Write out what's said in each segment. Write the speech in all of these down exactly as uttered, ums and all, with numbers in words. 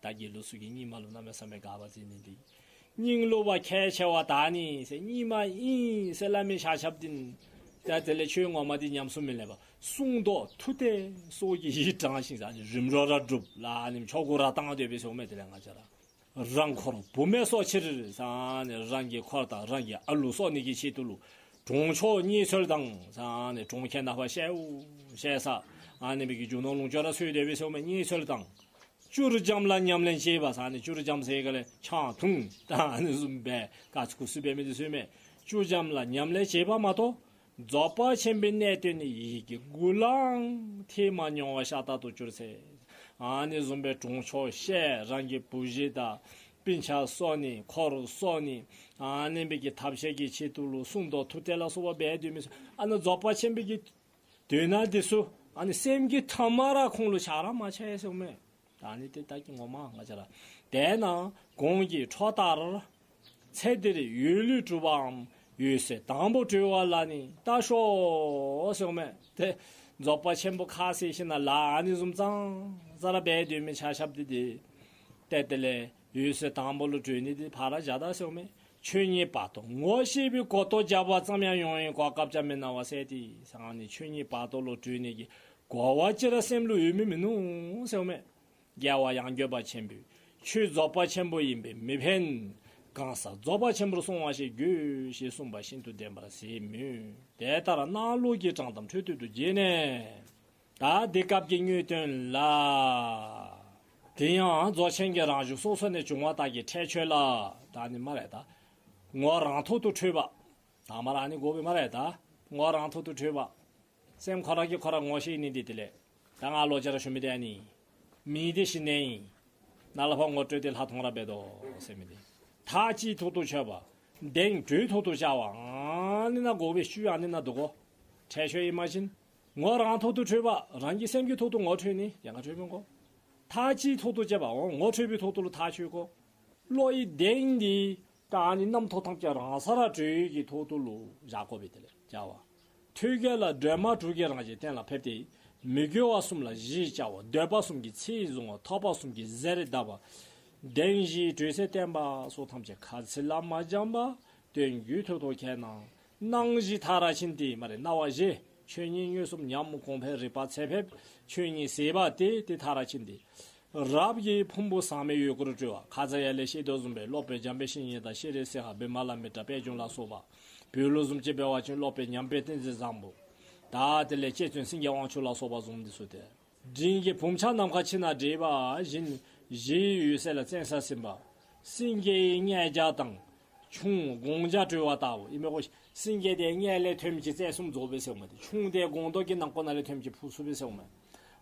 ད་དགེ་ལུགས་ཚུ་གིས་རྙིང་མ་ལུ་གནམ་མེད་ས་མེད་དགག་པ་མཛད་ནི་འདི། རྙིང་ལུགས་པ་ཁས་འཆེ་བ་དག་ནི་ཟེར། རྙིང་མ་ཨིན་ཟེར་སླབ་མི་ཆ་ཁྱབ་འདི་ད་དེ་ལས་ཆོས་ངོ་མ་འདི་ཉམས་སུ་མི་ལེན་པར་སྲུང་བཟློག་མཐུ་གཏད་སོགས་ཀྱི་ཡིད་དྲངས་ཤིང་ཟེར་ནི་རིམ་གྲོ་ར་སྒྲུབ་ལ་ནི་ཆོ་ག་ར་བཏང་སྡོད་པས་ཟེརཝ་མས། དེ་ལས་ང་བཅས་ར་རང་འཁོར་བུད་མེད་སོགས་ཕྱིར་ཟེར་ནི་རང་གི་འཁོར་དང་རང་གི་ཨ་ལུ་གསོ་ནི་གི་ཆེད་དུ་ལུ་གྲོང་ཆོག་རྙེད་ཚོལ་དང་ཟེར་ནི་གྲོང་ཁྱེར་ནང་ཕར་བཤལཝ་བཤལ་ས་ཨ་ནི་སྦེ་གི་རྒྱུ་ནོར་ལོངས་སྤྱོད་ར་འཚོལ་སྡོད་པས་ཟེརཝ་མས། རྙེད་ཚོལ་དང་། བཅུར་འཇམ་ལ་ཉམས་ལེན་བྱེད་པ་ཟེར་ནི་བཅུར་འཇམ་ཟེར་ག་ལས་ཆང་འཐུང་ད་ཨ་ནི་བཟུམ་སྦེ་དཀའ་ཚེགས་ཁུ་སིམ་སྦེ་མི་འདི་ཚུ་མས། བཅུར་འཇམ་ལ་ཉམས་ལེན་བྱེད་པ་མ་གཏོགས་རྫོགས་པ་ཆེན་པོའི་གནད་སྟོན་ནི་ཡིད་ཀྱི་དགུ་ལའང་ཐེ་མ་མྱོང་བ་ཤ་སྟག་ཏུ་གྱུར་ཚེ། ཨ་ནི་བཟུམ་སྦེ་གྲོང་ཆོག་བཤལ། རང་གི་བུ་གཞི་དང་སྤུན་ཆ་གསོ་ནི་འཁོར་གསོ་ནི་ཨ་ནི་སྦེ་གི་ཐབས་ཤེས་ཀྱི་ཆེད་དུ་ལུ་སྲུང་བཟློག་མཐུ་གཏད་ལ་སོགས་པ་འབད་སྡོད་མི་ཚུ་ཨ་ནི་རྫོགས་པ་ཆེན་པོའི་གི་དོན་དག་འདི་ཚུ་ཨ་ནི་སེམས་ཀྱི་མཐའ་མ་ར་ཁོང་ལུ་ཆ་ར་མ་ཆ་ཡ་ཟེརཝ་མས། ད་ཨ་ནི་འདི་ད་གི་ངོ་མ་ང་བཅས་ར། དེས་ན་གོང་གི་འཕྲོ་ལྟར་ཚེ་འདིར་འོད་ལུས་གྲུབ་པའམ་འོད་གསལ་དང་པོ་གྲོལ་བ་ལ་ནི་ལྟ་ཞོག་ཟེརཝ་མས། ཏེ་རྫོགས་པ་ཆེན་པོ་ཁ་བཟེད་ཞིནམ་ལས་ཨ་ནི་བཟུམ་ཙང་ཙ་ར་འབད་སྡོད་མི་ཆ་ཁྱབ་འདི་འདི་ཏེ་དེ་ལས་འོད་གསལ་དང་པོ་ལུ་གྲོལ་ནི་འདི་ཕར་བཞག་ད་ཟེརཝ་མས། ཆོས་ཉིད་བར་དོ་ངོ་ཤེས་པའི་གོ་རྟོགས་རྒྱས་པ་ཙམ་ཡང་ཡོང་བའི་གོ་སྐབས་ཀྱང་མི་གནང་བར་ཟད་དེ་ཟེར་ནི་ཆོས་ཉིད་བར་དོ་ལུ་གྲོལ་ནི་གི་གོ་བ་ཅིག་ར་སེམས་ལུ་ཡོད་མི་མིན་ནུག་ཟེརཝ་མས། རྒྱལ་བ་ཡང་དགོན་པ་ཆེན་པོས་ཆོས་རྫོགས་པ་ཆེན་པོ་ཡིན་པས་མི་ཕན། གང་ཟག་རྫོགས་པ་ཆེན་པོར་སོང་བ་ཞིག་དགོས་ཞེས་གསུངས་པ་ཤིན་ཏུ་བདེན་པར་གཟིགས་མོད། དེ་ལྟར་གནང་ལུགས་ཀྱི་དྲང་གཏམ་འཕྲོ་མཐུད་དུ་བགྱིས་ནས། ད་འདི་སྐབས་ཀྱི་དངོས་དོན་ལ། དེ་ཡང་རྫོགས་ཆེན་གྱི་རང་བཞིན་སོ་སོ་ནས་བྱུང་བ་དག་གི་ཁྲེགས་ཆོད་ལ། ད་ནི་སྨ་རེ་ད། ངོ་རང་ཐོག་ཏུ་འཕྲོད་པ། ད་མ་ར་ཨ་ནི་དགོ་པས་སྨ་རེ་ད། ངོ་རང་ཐོག་ཏུ་འཕྲོད་པ། སེམས་ཁོ་ར་གིས་ཁོ་ར་ངོ་ཤེས་ནི་འདི་དེ་ལས། ད་ང་ལོག་ཅི་ར་ཞུ་མི་འདི་ཨ་ནི། མི་འདི་ཤི་ནི་ཨིན། ནཱ་ལས་ཕར་ངོ་སྤྲོད་དེ་ལྷག་མཐོང་ར་འབད་དོ་ཟེར་མི་འདི། མཐའ་གཅིག་ཐོག་ཏུ་འཕྱད་པ། གདེང་གྲོལ་ཐོག་ཏུ་བཅའ་བ། ཨ་ནི་ནང་དགོ་པས། བཅུད་ཨ་ནི་ནང་འདུ་གོ། ཁྲེགས་ཆོད་ཨིན་མ་བཞིན། ངོ་རང་ཐོག་ཏུ་འཕྲོད་པ། རང་གི་སེམས་ཀྱི་ཐོག་ཏུ་ངོ་འཕྲོད་ནི། ཡང་ཁ་འཕྲོད་མི་དགོ། མཐའ་གཅིག་ཐོག་ཏུ་བཅའ་བ། འོ་ངོ་འཕྲོད་པའི་ཐོག་ཏུ་ལུ་མཐའ་གཅིག་དགོ། བློ་ཡི་གདེང་འདི་ད་ཨ་ནི་རྣམ་རྟོག་ཐམས་ཅད་རང་སར་གྲོལ་གྱི་ཐོག་ཏུ་ལུ་བཞག་དགོ་པས། དེ་ལས་བཅའ་བ། ཐོད་རྒལ་ལ་སྒྲོན་མ་དྲུག་གི་རང་བཞིན་གཏན་ལ་ཕེབས་ཏེ། མི་དགེ་བ་གསུམ་ལ་གཞི་བཅའ་བ། འདོད་པ་གསུམ་གྱི་ཚེས་བཟུང་བ། ཐོབ་པ་གསུམ་གྱི་གཟེར་བརྡབ་པ། གདེང་བཞིའི་དྲོད་ཚད་བརྟན་པ་སོགས་ཐམས་ཅད་ག་ཚད་ལ་མ་འབྱམས་པ། དོན་རྒྱུད་ཐོག་ཏུ་ཁས་བླངས། སྣང་བཞི་མཐར་ཕྱིན་ཏེ་སྨ་རེ། སྣང་བ་བཞི། ཆོས་ཉིད་མངོན་སུམ་ཉམས། གོང་འཕེལ་རིག་པ་ཚད་ཕེབས། ཆོས་ཉིད་ཟད་པ་སྟེ་དེ་མཐར་ཕྱིན་ཏེ། རབ་ཀྱི་ཕུང་པོ་ཟག་མེད་འོད་སྐུར་གྲོལ་བ། ཁ་ཙ་ཡར་ལས་བཤད་དོ་བཟུམ་སྦེ་སློབ་དཔོན་འཇམ་དཔལ་བཤེས་གཉེན་དང་ཤྲཱི་སིང་ཧ་བི་མ་ལ་མི་ཏྲ་དཔལ་འབྱོར་ལ་སོགས་པ། བོད་ལུགས་བཟུམ་ཅིག་འབད་བ་ཅིན་སློབ་དཔོན་ཉམས་དཔལ་བསྟན་འཛིན་བཟང་པོ། ད་དེ་ལས་རྗེ་བཙུན་སེང་གེ་དབང་ཕྱུག་ལ་སོགས་པ་བཟུམ་འདི་ཚུ་ཏེ། འབྲིང་གི་བུམ་ཆག་ནམ་མཁའ་ཕྱི་ནང་འདྲེས་པ་བཞིན། གཞིའི་འོད་གསལ་ལ་བཙན་ས་ཟིན་པ། སེང་གེའི་མངལ་རྒྱས་དང་། ཆུང་དགོང་ཇ་གྲོལ་བ་ལྟ་བུ་ཨིན་མས་གོ། སེང་གེ་དེ་མངལ་ལས་ཐོནམ་ཅིག་རྩལ་གསུམ་རྫོགས་པས་ཟེརཝ་མས་ཏེ། ཆུང་དེ་སྒོང་རྡོག་གི་ནང་ཁོག་ནང་ལས་ཐོནམ་ཅིག་ཕུ་ཚུགས་པས་ཟེརཝ་མས།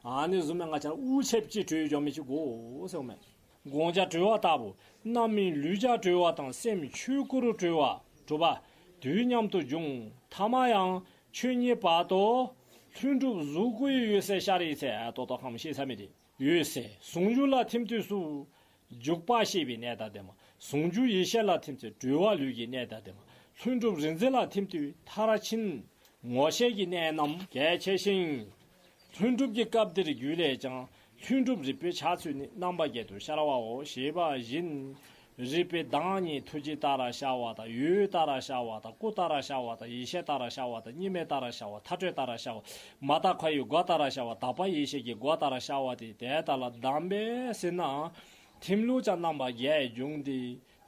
ཨ་ནི་བཟུམ་སྦེ་ང་བཅས་ར་དབུགས་ཆདཔ་ཅིག་གྲོལ་འགྱོ་མི་ཅིག་དགོ་ཟེརཝ་མས། དགོང་ཇ་གྲོལ་བ་ལྟ་བུ། རྣམ་སྨིན་ལུས་ཇ་གྲོལ་བ་དང་སེམས་ཆོས་སྐུར་གྲོལ་བ་གྲུབ་པ་དུས་མཉམ་དུ་འབྱུང་། ཐ་མ་ཡང་ཆོས་ཉིད་བར་དོ་ལྷུན་གྲུབ་གཟུགས་སྐུའི་འོད་གསལ་ཤར་བའི་ཚེ། ཨ་ཏོག་ཏོ་ཁམས་ཤེས་ས་མི་དེ། འོད་གསལ་ཟུང་འཇུག་ལ་ཐིམ་དུས་སུ། འཇུག་པ་ཤེས་པའི་གནད་དང་ལྡན་པ། ཟུང་འཇུག་ཡེ་ཤེས་ལ་ཐིམ་དུས་གྲོལ་བ་ལུས་ཀྱི་གནད་དང་ལྡན་པ། ལྷུན་གྲུབ་རིག་འཛིན་ལ་ཐིམ་དུས་མཐར་ཕྱིན་ངོ་ཤེས་ཀྱི་གནད་རྣམས་གལ་ཆེ་ཞིང་། ལྷུན་གྲུབ་ཀྱི་སྐབས་འདིར་རྒྱུད་ལས་ཀྱང་ལྷུན་གྲུབ་རིག་པའི་འཆར་ཚུལ་ནི་རྣམ་པ་བརྒྱད་དུ་ཤར་བའོ་ཞེས་པ་བཞིན། རིག་པའི་གདངས་ཉིད་ཐུགས་རྗེ་ལྟར་ཤར་བ་དང་། འོད་ལྟར་ཤར་བ་དང་། སྐུ་ལྟར་ཤར་བ་དང་། ཡེ་ཤེས་ལྟར་ཤར་བ་དང་། གཉིས་མེད་ལྟར་ཤར་བ། མཐའ་གྲོལ་ལྟར་ཤར་བ། མ་དག་འཁོར་བའི་སྒོ་ལྟར་ཤར་བ། དག་པ་ཡེ་ཤེས་ཀྱི་སྒོ་ལྟར་ཤར་བ་སྟེ། དེ་ལྟར་ལ་གདམས་པས་ཟིན་ན། ཐིམ་ལུགས་ཀྱང་རྣམ་པ་བརྒྱད་འབྱུང་སྟེ།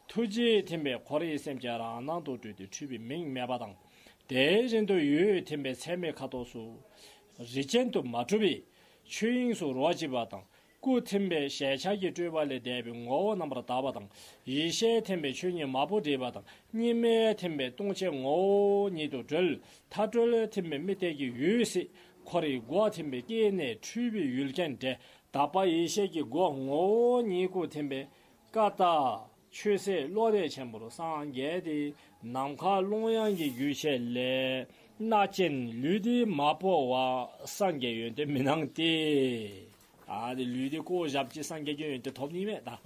ཐུགས་རྗེ་ཐིམ་པས་འཁོར་བའི་སེམས་ཅན་རང་སྣང་དུ་གྲོལ་ཏེ་འཁྲུལ་པའི་མིང་མེད་པ་དང་། དེ་བཞིན་དུ་འོད་ཐིམ་པས་ཚད་མེད་ཁ་དོག་སོགས་རིགས་ཅན་དུ་མ་གྲུབ་པའི་ཆོས་དབྱིངས་སུ་རོ་གཅིག་པ་དང་། སྐུ་ཐིམ་པས་ཞལ་ཆད་ཀྱི་སྤྲོས་པ་ལས་འདས་པའི་ངོ་བོ་རྣམ་པར་དག་པ་དང་། ཡེ་ཤེས་ཐིམ་པས་ཆོས་ཉིད་མ་བུ་འདྲེས་པ་དང་། གཉིས་མེད་ཐིམ་པས་སྟོང་ཆེན་ངོ་བོ་ཉིད་དུ་གྲོལ། མཐའ་གྲོལ་ཐིམ་པས་དམིགས་གཏད་ཀྱི་འོད་ཟེར། འཁོར་བའི་སྒོ་ཐིམ་པས་སྐྱེ་གནས་འཁྲུལ་པའི་ཡུལ་ཀུན་བྲལ། དག་པ་ཡེ་ཤེས་ཀྱི་སྒོ་ངོ་བོ་ཉིད་སྐུ་ཐིམ་པས་ཀ་དག་ཆོས་ཟད་བློ་འདས་ཆེན་པོར་སངས་རྒྱས་ཏེ། ནམ་མཁའ་ཀློང་ཡངས་ཀྱི་རྒྱུད་ཆེན་ལས། སྣ་ཅན་ལུས་འདི་མ་བོར་བར། སངས་རྒྱས་ཡོན་ཏན་མི་སྣང་སྟེ། ཨ་དེ་ལུས་འདི་བཀོ་བཞགཔ་ཅིག་སངས་རྒྱས་ཀྱི་ཡོན་ཏན་ཐོབ་ནི་མས་ད།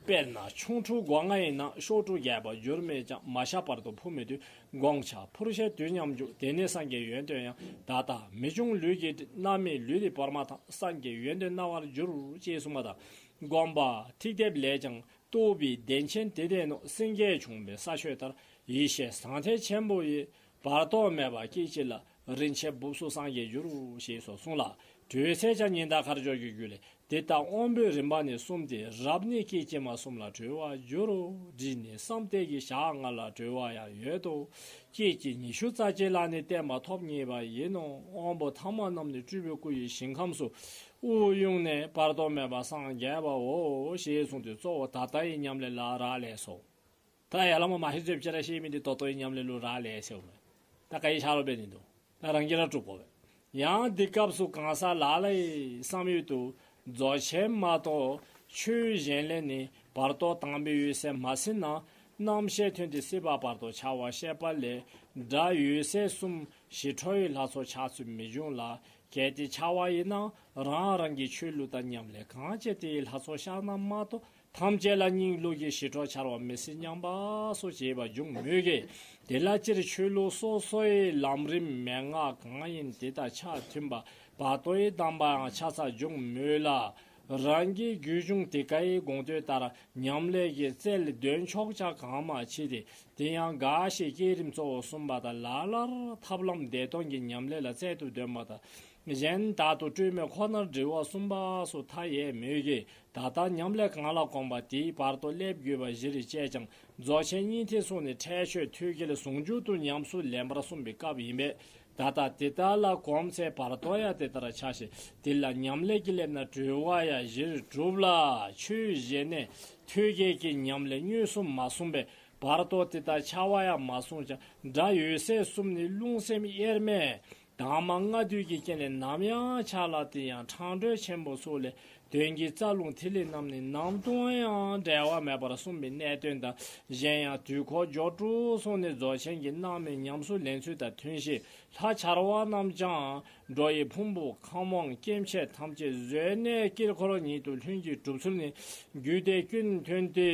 དཔེར་ན་ཆུང་འབྲིང་སྒོ་ལྔའི་ནང་། གཤོག་སྒྲོ་རྒྱས་པར་གྱུར་མོད་ཀྱང་། མ་ཤར་བར་དུ་འཕུར་མི་འདུག། དགོངས་འཆར་འཕུར་ཤེས་དུས་མཉམ་འཇུག། དེ་ནས་སངས་རྒྱས་ཡོན་ཏན་ཡང་། ད་ལྟ་མི་འབྱུང་ལུས་ཀྱི་སྟེང་། རྣམ་སྨིན་ལུས་འདི་བོར་མ་ཐག། སངས་རྒྱས་ཡོན་ཏན་སྣང་བར་འགྱུར། ཅེས་གསུངས་པ་དང་། སྒོམ་པ་ཐིག་འདེབས་ལས་ཀྱང་རྟོགས་པའི་གདེང་ཆེན་དེ་ལྡན་ནོ། སེང་གེ་བྱུང་བའི་ས་ཆོད་ལྟར། ཡེ་ཤེས་ཟང་ཐལ་ཆེན་པོ་ཡི། བར་དོ་མེད་པ་སྐད་ཅིག་ལ། རིན་ཆེན་སྦུབས་སུ་སངས་རྒྱས་འགྱུར། ཞེས་སོགས་གསུངས་ལ། གྲོལ་ཚད་ཀྱང་ཉི་ཟླ་མཁའ་སྦྱོར་གྱི་རྒྱུད་ལས། དེ་ལྟར་དབང་པོའི་རིམ་པ་ནི་གསུམ་སྟེ། རབ་ནི་སྐད་ཅིག་མ་གསུམ་ལ་གྲོལ་བར་འགྱུར་རོ། འབྲིང་ནི་བསམ་གཏན་གྱི་ཞག་ལྔ་ལ་གྲོལ་བ་ཡང་ཡོད་དོ། སྐད་ཅིག་ཉི་ཤུ་རྩ་གཅིག་ལ་ནི་བརྟན་པ་ཐོབ་ངེས་པ་ཡིན་ནོ། དབང་པོ་ཐ་མ་རྣམས་ནི་སྤྲུལ་པའི་སྐུ་ཡི་ཞིང་ཁམས་སུ་དབུགས་དབྱུང་ནས་བར་དོ་མེད་པར་སངས་རྒྱས་པའོ། ཞེས་གསུངས་ཏེ་གཙོ་བོ་ད་ལྟ་ཡི་ཉམས་ལེན་ལ་རག་ལས་སོ། ད་ཡར་ལས་མར་མ་ཤེས་ཚོད་ཅིག་ར་ཤེས་མི་འདི་ད་ལྟོ་ཡི་ཉམས་ལེན་ལུ་རག་ལས་ཟེརཝ་མས། ད་ག་ཡི་ཤ་རོ་འབད་ནི་འདུག། ད་རང་གིས་ར་སྒྲུབ་དགོ་པས། ཡང་འདི་སྐབས་སུ་གང་ཟག་ལ་ལ་ཡི་བསམ་ཡུལ་དུ། རྫོགས་ཆེན་མ་གཏོགས་ཆོས་གཞན་ལས་ནི། བར་དོ་དང་པོའི་འོད་གསལ་མ་ཟིན་ན། རྣམ་ཤེས་ཐོན་ཏེ་སྲིད་པ་བར་དོ་འཆར་བ་བཤད་པ་ལས། སྒྲ་འོད་ཟེར་གསུམ་ཞི་ཁྲོ་ཡི་ལྷ་ཚོགས་འཆར་ཚུལ་མི་འབྱུང་ལ། གལ་ཏེ་འཆར་བ་ཡིན་ན་རང་རང་གི་ཆོས་ལུགས་དང་ཉམས་ལེན་གང་བྱས་དེའི་ལྷ་ཚོགས་ཤར་ན་མ་གཏོགས། ཐམས་ཅད་ལ་སྙིང་ལུགས་ཀྱི་ཞི་ཁྲོ་འཆར་བ་མི་སྲིད་སྙམ་པ་སོགས་བྱེད་པ་འབྱུང་མོད་ཀྱི། དེ་ལ་སྤྱིར་ཆོས་ལུགས་སོ་སོའི་ལམ་རིམ་མན་ངག་གང་ཡིན་དེ་དང་ཆ་མཐུན་པ་བར་དོའི་གདམས་པའང་ཆ་ཚང་འབྱུང་མོད་ལ། རང་གི་རྒྱུད་གཞུང་དེ་ཀའི་དགོངས་དོན་ལྟར་ཉམས་ལེན་གྱི་རྩལ་འདོན་ཆོག་ཆ་གང་མ་མཆིས་ཏེ། དེ་ཡང་འགའ་ཞིག་བསྐྱེད་རིམ་གཙོ་བོ་གསུམ་པ་དང་ལ་ལར་ཐབས་ལམ་བདེ་སྟོང་གི་ཉམས་ལེན་ལ་རྩལ་དུ་འདོན་པ་དང་། གཞན་དག་ཏུ་སྤྲོས་མེད་ཁོ་ནར་དྲིལ་བ་གསུམ་པ་སོགས་མཐའ་ཡས་མོད་ཀྱི། ད་ལྟ་ཉམས་ལེན་གང་ལ་གོམས་པ་དེའི་བར་དོ་སླེབས་དགོས་པ་གཞིར་བཅས་ཀྱང་རྫོགས་ཆེན་སྙིང་ཐིག་སོགས་ནི་ཁྲེགས་ཆོད་ཐོད་རྒལ་ཟུང་འཇུག་ཏུ་ཉམས་སུ་ལེན་པར་གསུངས་པའི་སྐབས་ཡིན་པས། ད་ལྟ་དེ་དག་ལ་གོམས་ཚེ་བར་དོ་ཡང་དེ་ལྟར་འཆར་ཞིང་དེ་ལ་ཉམས་ལེན་གྱིས་སླེབས་ན་གྲོལ་བ་ཡང་གཞིར་གྲུབ་ལ། ཆོས་གཞན་ནས་ཐོད་རྒལ་གྱི་ཉམས་ལེན་མངོན་སུམ་མ་གསུངས་པས་བར་དོ་དེ་དག་འཆར་བ་ཡང་མ་གསུངས་ཀྱང་སྒྲ་འོད་ཟེར་གསུམ་ནི་རླུང་སེམས་དབྱེར་མེད་དྭངས་མ་ལྔ་འདུས་ཀྱི་རྐྱེན་ལས་ནམ་ཡང་འཆར་ལ། དེ་ཡང་འཕྲང་སྒྲོལ་ཆེན་པོ་སོགས་ལས་དོན་གྱི་རྩ་རླུང་ཐིག་ལེ་རྣམས་ནི་ནམ་དུའང་འབྲལ་བ་མེད་པར་གསུངས་པའི་གནད་དོན་དང་། གཞན་ཡང་དུས་འཁོར་སྦྱོར་དྲུག་སོགས་ནས་རྫོགས་ཆེན་གྱི་སྣང་མེད་ཉམས་སུ་ལེན་ཚུལ་དང་མཐུན་ཞིང་། ལྷ་འཆར་བ་རྣམས་ཀྱང་འགྲོ་བའི་ཕུང་པོ་ཁམས་དབང་སྐྱེ་མཆེད་ཐམས་ཅད་བཟོད་ནས་དཀྱིལ་འཁོར་ཉིད་དུ་ལྷུན་གྱིས་གྲུབ་ཚུལ་ནི་རྒྱུད་སྡེ་ཀུན་ཐོན་ཏེ།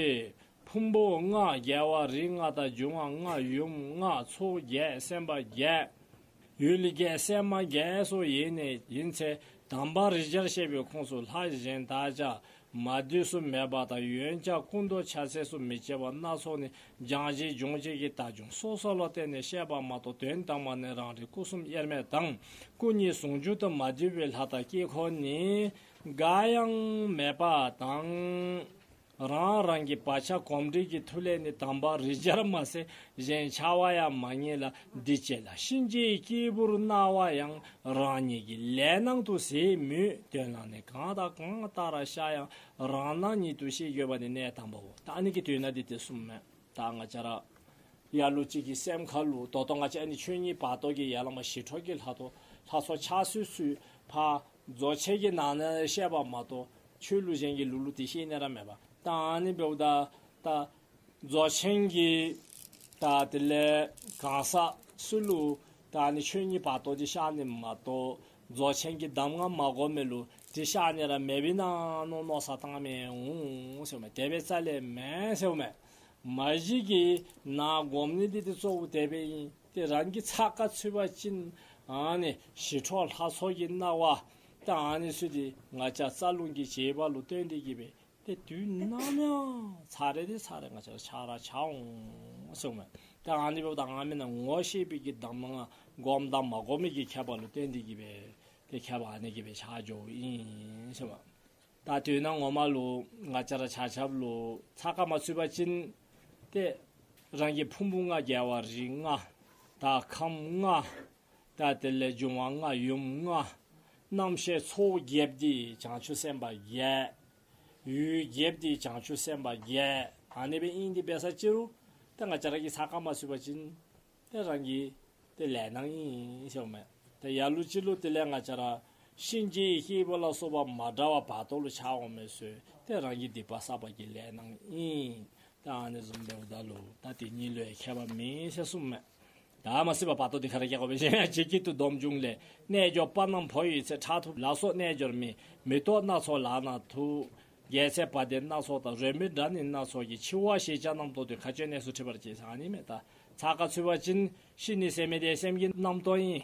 ཕུང་པོ་ལྔ་རྒྱལ་བ་རིགས་ལྔ་དང་འབྱུང་བ་ལྔ་ཡུམ་ལྔ་ཚོགས་བརྒྱད་སེམས་དཔའ་བརྒྱད་ཡུལ་བརྒྱད་སེམས་མ་བརྒྱད་སོགས་ཡིན་ནས་ཡིན་ཚེ་དམ་པ་རིགས་བརྒྱར་བཤད་པའི་ཁོངས་སུ་ལྷ་གཞན་དག་ཀྱང་མ་འདུས་སུ་མེད་པ་དང་ཡོན་ཆབ་སྐུ་མདོག་ཕྱག་མཚན་སོགས་མི་མཇལ་བ་སྣ་ཚོགས་ནི་སྦྱང་གཞི་སྦྱོང་བྱེད་ཀྱི་ལྟ་སྦྱོང་སོ་སོ་ལ་བརྟེན་ནས་བཤད་པ་མ་གཏོགས་དོན་དམ་པ་ནི་རང་རིག་སྐུ་གསུམ་དབྱེར་མེད་དང་སྐུ་གཉིས་ཟུང་འཇུག་ཏུ་མ་འདུས་པའི་ལྷ་དང་དཀྱིལ་འཁོར་ནི་འགའ་ཡང་མེད་པ་དང་། རང་རང་གི་བག་ཆགས་གོམས་འདྲིས་ཀྱི་མཐུ་ལས་ནི་དམ་པ་རིགས་བརྒྱར་མ་ཟད་གཞན་འཆར་བ་ཡང་མ་རྙེད་ལ། འདི་སྐྱེ་ལ་གཤིན་རྗེའི་སྐྱེས་བུར་སྣང་བ་ཡང་རང་ཉིད་ཀྱི་ལས་སྣང་དུ་ཟད་མོད། དོན་ལ་ནི་གང་དང་གང་ལྟར་ཤར་ཡང་རང་སྣང་ཉིད་དུ་ཤེས་དགོས་པ་ནི་གནད་དམ་པའོ། ད་ཨ་ནི་གི་དོན་དག་འདི་དེ་གསུངསམ་མས། ད་ང་བཅས་ར་ལ་ལུ་ཅིག་གི་སེམས་ཁ་ལུ་ད་ལྟོ་ང་བཅས་ཨ་ནི་ཆོས་ཉིད་བར་དོ་གི་ཡ་ལ་མ་ཞི་ཁྲོ་གི་ལྷ་ཚོགས་ལྷ་ཚོགས་འཆར་ཚུལ་ཚུ་ཕར་རྫོགས་ཆེན་གྱི་ནང་ན་བཤད་པ་མ་གཏོགས་ཆོས་ལུགས་གཞན་གྱི་ལུགས་ལུ་དེ་བཤད་ནི་ར་མེད་པ། ད་ཨ་ནི་འབདཝ་ད་ད་རྫོགས་ཆེན་གྱི་ད་དེ་ལས་གང་ཟག་སུ་ལུ་ད་ཨ་ནི་ཆོས་ཉིད་བར་དོ་དེ་ཤར་ནི་མ་གཏོགས་རྫོགས་ཆེན་གྱི་གདམས་ངག་མ་གོ་མི་ལུ་དེ་ཤར་ནི་ར་མེདཔ་ཨིན་ན་མནོ་མནོ་བསམ་བཏངམ་འོང་ཟེརཝ་མས། དེ་སྦེ་རྩ་ལས་མེན་ཟེརཝ་མས། མ་གཞི་གི་ནང་སྒོམ་ནི་འདི་དེ་གཙོ་བོ་དེ་སྦེ་ཨིན། ཏེ་རང་གིས་ཚགས་ཁར་ཚུད་པ་ཅིན་ཨ་ནི་ཞི་ཁྲོ་ལྷ་ཚོགས་ཀྱི་སྣང་བ་ཏེ་ཨ་ནི་ཚུ་འདི་ང་བཅས་རྩ་རླུང་གི་བྱེད་པ་ལུ་བརྟེན་ཏེ་གིས་སྦེ་ཏེ་དུས་ནམ་ཡང་ཚར་རེ་ཏེ་ཚར་རེ་ང་བཅས་ར་འཆར་ར་འཆར་འོང་ཟེརཝ་མས། ཏེ་ཨ་ནི་འབདཝ་ད་ཨ་ནི་ནང་ངོ་ཤེས་པའི་གི་གདམས་ངག་སྒོམ་དང་མ་སྒོམ་མི་གི་ཁྱད་པར་ལུ་བརྟེན་ཏེ་གིས་སྦེ་ཏེ་ཁྱད་པར་ཨ་ནི་གིས་སྦེ་འཆར་འགྱོཝ་ཨིན་ཟེརཝ་མས། ད་དོན་ངོ་མ་ལུ་ང་བཅས་ར་ཆ་ཁྱབ་ལུ་ཚགས་ཁར་མ་ཚུད་པ་ཅིན་ཏེ་རང་གི་ཕུང་པོ་ལྔ་རྒྱལ་བ་རིགས་ལྔ་དང་ཁམས་ལྔ་ད་དེ་ལས་འབྱུང་བ་ལྔ་ཡུམ་ལྔ་རྣམ་ཤེས་ཚོགས་བརྒྱད་འདི་བྱང་ཆུབ་སེམས་དཔའ་བརྒྱད་ཡུལ་བརྒྱད་འདི་བྱང་ཆུབ་སེམས་དཔའ་བརྒྱད་ཨ་ནི་སྦེ་ཨིན། དེ་སྦེ་ས་ཅི་རུང་ད་ང་བཅས་ར་གིས་ཚགས་ཁར་མ་ཚུད་པ་ཅིན་ཏེ་རང་གི་ཏེ་ལས་སྣང་ཨིན་ཟེརཝ་མས། ཏེ་ལ་ལུ་ཅིག་ལུ་དེ་ལས་ང་བཅས་ར་གཤིན་རྗེའི་སྐྱེས་བུ་ལ་སོགས་པ་མ་འདྲ་བ་བར་དོ་ལུ་འཆར་འོང་མི་ཚུ་ཏེ་རང་གི་སྡིག་པ་བསགས་པ་གི་ལས་སྣང་ཨིན། ད་ཨ་ནི་བཟུམ་འབདཝ་ད་ལུ་ད་དེ་གཉིས་ལུ་ཡང་ཁྱད་པར་མེད་ཟེར་གསུངསམ་མས། ད་མ་སྲིད་པ་བར་དོ་འདི་ག་ར་སྐྱེ་དགོ་པས། གཞན་ཡང་ཇི་སྐད་དུ་སྡོམ་འབྱུང་ལས། རྣལ་འབྱོར་པ་རྣམས་བུ་ཡོད་ཚད། ཕྲག་དོག་ལ་སོགས་རྣལ་འབྱོར་མེད། མི་རྟོག་སྣ་ཚོགས་ལག་ན་ཐུག། རྒྱལ་སྲས་བ་དན་སྣ་ཚོགས་དང་། རོལ་མོའི་སྒྲ་ནི་སྣ་ཚོགས་ཀྱི། འཆི་བ་ཞེས་བྱ་རྣམས་རྟོགས་ཏེ། མཁའ་སྤྱོད་གནས་སུ་ཁྲིད་པར་བྱེད་ཟེར་ཨ་ནི་མས། ད་ཚགས་ཁར་ཚུད་པ་ཅིན་ཤི་ནི་ཟེར་མི་འདི་སེམས་ཀྱི་རྣམ་རྟོག་ཨིན།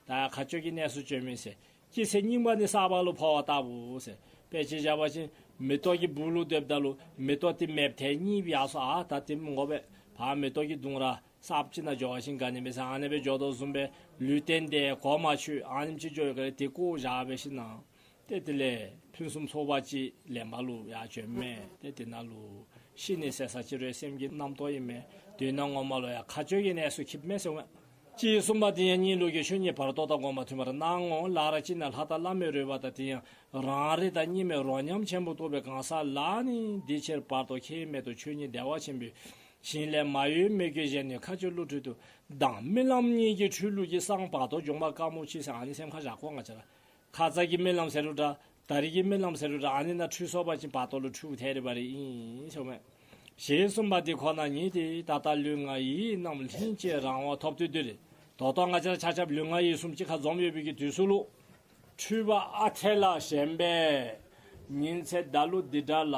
ད་མཁའ་སྤྱོད་ཀྱི་གནས་སུ་བྱོན་མི་ཟེར། སྐྱེ་ཚེ་རྙིང་པ་ནི་གསར་པ་ལུ་འཕོ་བ་ལྟ་བུ་ཟེར། དཔེ་ཅིག་བཞག་པ་ཅིན་ མེ་ཏོག་གི་སྦུག་ལུ་སྡོདཔ་ད་ལུ་མེ་ཏོག་དེ་མེདཔ་ཐལ་ནི་སྦེ་ཡར་སོང་། ཨ་ད་དེ་མི་དགོ་པས། ཕར་མེ་ཏོག་གི་ལྡུམ་ར་ས་ཅིག་ནང་འགྱོ་བ་ཅིན་དགའ་ནི་མས་ཟེར། ཨ་ནི་སྦེ་འགྱོ་དོ་བཟུམ་སྦེ་ལུས་རྟེན་དེ་གོ་མ་ཆོད། ཨ་ནེམ་ཅིག་འགྱོ་ཡོད་ག་ལས་དེ་བཀོ་བཞག་སྦེ་ཞིནམ་ཏེ་དེ་ལས་ཕུན་སུམ་ཚོགས་པ་ཅིག་ལེན་པ་ལུ་ཡར་བྱོནམ་མས། ཏེ་དེ་ནང་ལུ་ཤི་ནི་ཟེར་ས་ཅིག་རོགས་སེམས་ཀྱི་རྣམ་རྟོག་ཨིན་མས། དོན་ངོ་མ་ལུ་ཡང་ཁ་གཅོད་ཀྱི་གནས་སུ་འཁྱིད་མས་ཟེརཝ་མས། ཅེས་གསུངས་པ་དེ་ཡང་གཉིད་ལུག་གི་ཆོས་ཉིད་བར་དོ་དང་དགོངས་པ་མཐུན་པར་སྣང་ངོ་། ལར་གཅིག་ན་ལྷ་དང་བླ་མའི་རོལ་པ་དང་། དེ་ཡང་རང་རེ་དང་གཉིས་མེད་རོ་མཉམ་ཆེན་པོ་རྟོགས་པའི་གང་ཟག་ལ་ནི་འདི་ཕྱིར་བར་དོ་ཁྱད་མེད་དུ་ཆོས་ཉིད་བདེ་བ་ཆེན་པོའི་ཞིང་ལས་མ་གཡོས་མོས་གུས་བཞེས་ནས་ཁ་གཅོད་བསླུ་བྲིད་དུ་ལྡང་། རྨི་ལམ་གཉིད་ཀྱི་འཁྲུལ་ལུགས་ཀྱི་སང་བར་དོ་འབྱུང་བ་དཀའ་མོ་ཆེ་ཟེར། ཨ་ནི་སེམས་ཁར་བཞག་དགོ། ང་བཅས་ར་ཁ་ཙ་གི་རྨི་ལམ་ཟེར་རུང་འདྲ། ད་རིས་ཀྱི་རྨི་ལམ་ཟེར་རུང་འདྲ། ཨ་ནི་ནང་འཁྲུལ་སོང་པ་ཅིན་བར་དོ་ལུ་འཁྲུལ་ཐལ་རི་བ་རི་ཨིན་ཟེརཝ་མས། ཞེས་གསུངས་པ་འདི་ཁོ་ན་ཉིད་དེ། ད་ལྟ་ལུས་ངག་ཡིད་རྣམས་ལྷན་ཅིག་རང་དབང་ཐོབ་སྟེ་འདིར། ད་ལྟོ་ང་བཅས་ར་ཆ་ཁྱབ་ལུས་ངག་ཡིད་གསུམ་གཅིག་ཁར་འཛོམས་ཡོད་པའི་གི་དུས་སུ་ལུ་འཁྲུལ་པ་ཨ་འཐས་ལ་ཞེན་པས་ཉིན་མཚན་འདའ་ལུགས་འདི་འདྲ་ལ།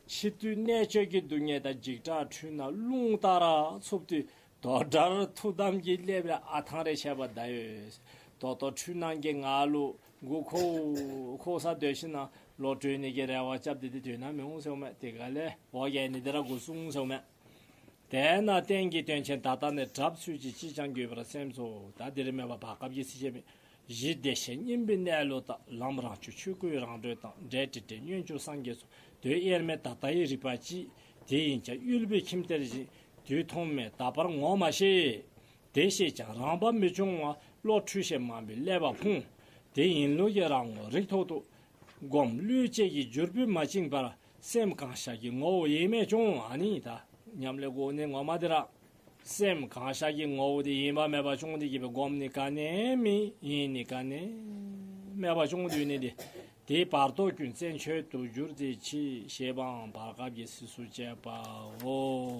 འཆི་དུས་གནད་གཅོད་ཀྱི་སྡུག་བསྔལ་དང་འཇིགས་སྐྲག་འཁྲུལ་སྣང་རླུང་ལྟར་འཚུབ་དུས། དོ་འདྲར་ཐུགས་དམ་གྱི་སླད་པའི་ཨ་ཐང་རེ་ཆད་པ་གདའ་ཡོད། ད་ལྟོ་འཁྲུལ་སྣང་གི་ངང་ལུ་མགུ་འཁོར་འཁོར་ས་སྡོད་ཞིནམ་ལོག་གྲོལ་ནི་གི་རེ་བ་རྐྱབ་སྟེ་འདི་དོན་དག་མི་འོང་ཟེརཝ་མས། དེ་ག་ལས་འོ་བརྒྱལ་ནི་འདི་ར་འགོ་བཙུགས་ཟེརཝ་མས། དེས་ན་རྟེན་གྱི་དོན་ཆེན་ད་ལྟ་ནས་གྲབས་ཚུལ་གྱིས་ཅིས་ཀྱང་དགོས་པར་སེམས་སོ། ད་འདིར་མེད་པ་བར་སྐབས་ཀྱི་ཚིགས་བཅད་མས། གཞི་བདེ་གཤེགས་སྙིང་པོའི་གནས་ལུགས་དང་། ལམ་རང་བྱུང་ཆོས་སྐུའི་རང་གྲོལ་དང་། འབྲས་དྲི་བྲལ་མངོན་གྱུར་སངས་རྒྱས་སོ། དོན་དབྱེར་མེད་ད་ལྟ་ཡི་རིག་པ་གཅིག། དེ་ཡིན་ཀྱང་དབུལ་པོའི་ཁྱིམ་སྟེར་བཞིན། དུས་ཐོག་མེད་ད་བར་ངོ་མ་ཤེས། དེ་ཤེས་ཀྱང་རང་བབས་མི་འབྱུང་བ། བློ་འཁྲུལ་ཤེས་མང་པོས་བསླད་པ་ཕུང་། དེ་ཡིན་ལུགས་ཀྱི་རང་ངོ་རིག་ཐོག་ཏུ། སྒོམ་བློས་བྱས་ཀྱི་འཇུར་བུས་མ་བཅིངས་པར། སེམས་གང་ཤར་གྱི་ངོ་བོ་ཡེངས་མེད་སྐྱོང་། ཨ་ནི་ད་ཉམས་ལེན་དགོ་ནི་ངོ་མ་འདི་ར། སེམས་གང་ཤར་གྱི་ངོ་བོ་དེ་ཡེངས་པ་མེད་པར་སྐྱོང་སྟེ་གི་སྦེ་སྒོམ་ནི་ག་ནི་མེད། ཡེངས་ནི་ག་ནི་མེད་པར་སྐྱོང་སྡོད་ནི་དེ། དེ་བར་དོ་ཀུན་བཙན་ཆོད་དུ་གྱུར་ཏེ་འཆི། ཞེས་པའང་བར་སྐབས་ཀྱི་ཚིགས་སུ་བཅད་པའོ།